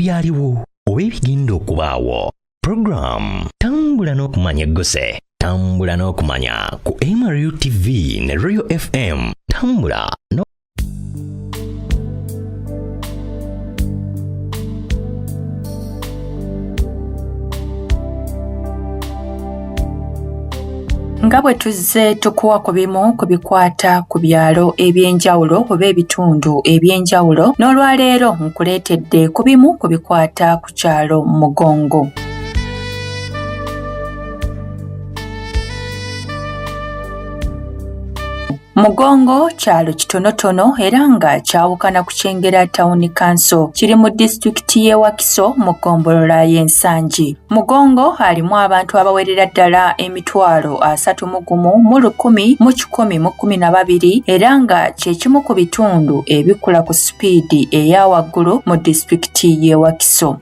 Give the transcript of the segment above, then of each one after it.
Ebyaliwo oba ebigenda okubaawo. Program Tambula n'Okumanya egguse. Tambula n'Okumanya ku MRU TV ne Royal FM. Tambula no Nga bwe tuzze tukuwa ku bimu ku bikwata ku byalo eby'enjawulo oba ebitundu eby'enjawulo, n'olwaleero nkuleetedde ku bimu ku bikwata ku kyalo Mugongo. Mugongo kyalo kitonotono era nga kyawukana ku Kyengera Town Council. Kiri mu disitulikiti y'e Wakiso mu ggombolola y'e Nsangi. Mugongo alimu abantu abawerera ddala 31,112 era nga kye kimu ku bitundu ebikula ku sipiidi eya waggulu mu disitulikiti y'e Wakiso.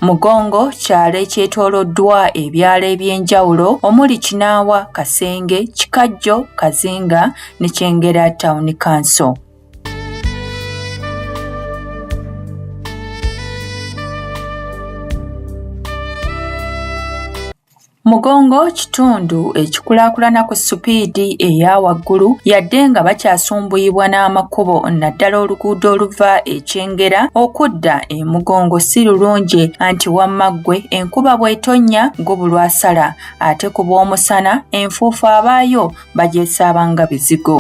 Mugongo kyalo ekyetooloddwa ebyalo eby'enjawulo omuli Kinaawa, Kasenge, Kikajjo, Kazinga ne Kyengera Town Council. Mugongo kitundu ekikulaakulana ku supiidi eya waggulu yadde nga bakyasumbuyibwa n'amakubo naddala oluguudo oluva e Kyengera okudda e Mugongo si lulungi anti wamma ggwe enkuba bw'etonnya gubulwa asala ate ku bw'omusana enfuufu abaayo bagyesaaba nga bizigo.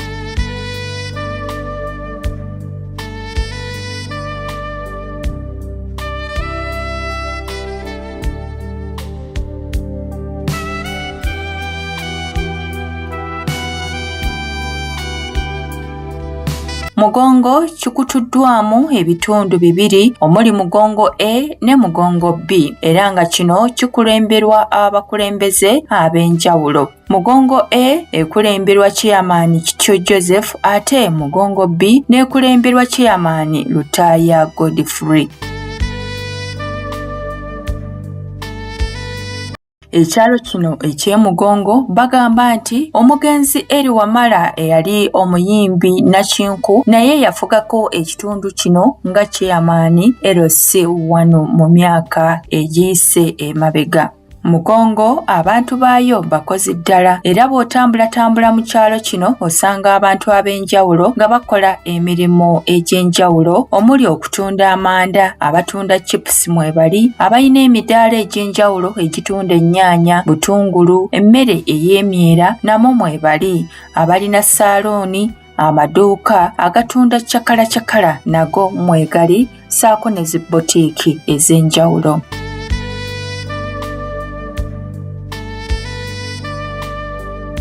Mugongo kikutuddwamu ebitundu bibiri omuli Mugongo A ne Mugongo B era nga kino kikulemberwa abakulembeze ab'enjawulo. Mugongo A ekulemberwa Ceyamaani Kityo Joseph ate Mugongo B n'ekulemberwa Ceyamaani Lutaaya Godfrey. Ekyalo kino eky'e Mugongo bagamba nti omugenzi Elly Wamala eyali omuyimbi Nakinku naye yafugako ekitundu kino nga Ceyamaani LC wano mu myaka egiyise emabega. Mugongo abantu baayo bakozi ddala era bw'otambulatambula mu kyalo kino osanga abantu ab'enjawulo nga bakola emirimu egy'enjawulo omuli okutunda amanda, abatunda chipusi mwebali, abalina emidaala egy'enjawulo egitunda ennyaanya, butungulu, emmere ey'emyera namo mwebali, abalina ssaaluuni, amaduuka agatunda cakalacakala nago mwegali ssaako ne zi bbotiiki ez'enjawulo.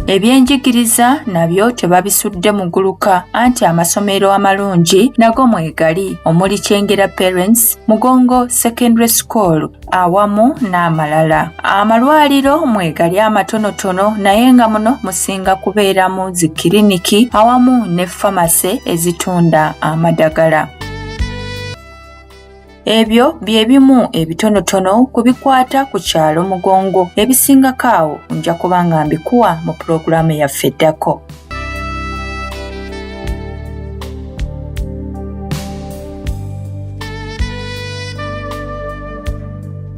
Ebyenjigiriza nabyo tebabisudde muguluka anti amasomero amalungi nago mwegali omuli Kyengera Parents, Mugongo Secondary School awamu n'amalala. Amalwaliro mwegali amatonotono naye nga muno musinga kubeeramu zi kiriniki awamu ne famase ezitunda amadagala. Ebyo bye bimu ebitonotono ku bikwata ku kyalo Mugongo. Ebisingako awo nja kuba nga mbikuwa mu pulogulaamu yaffe eddako.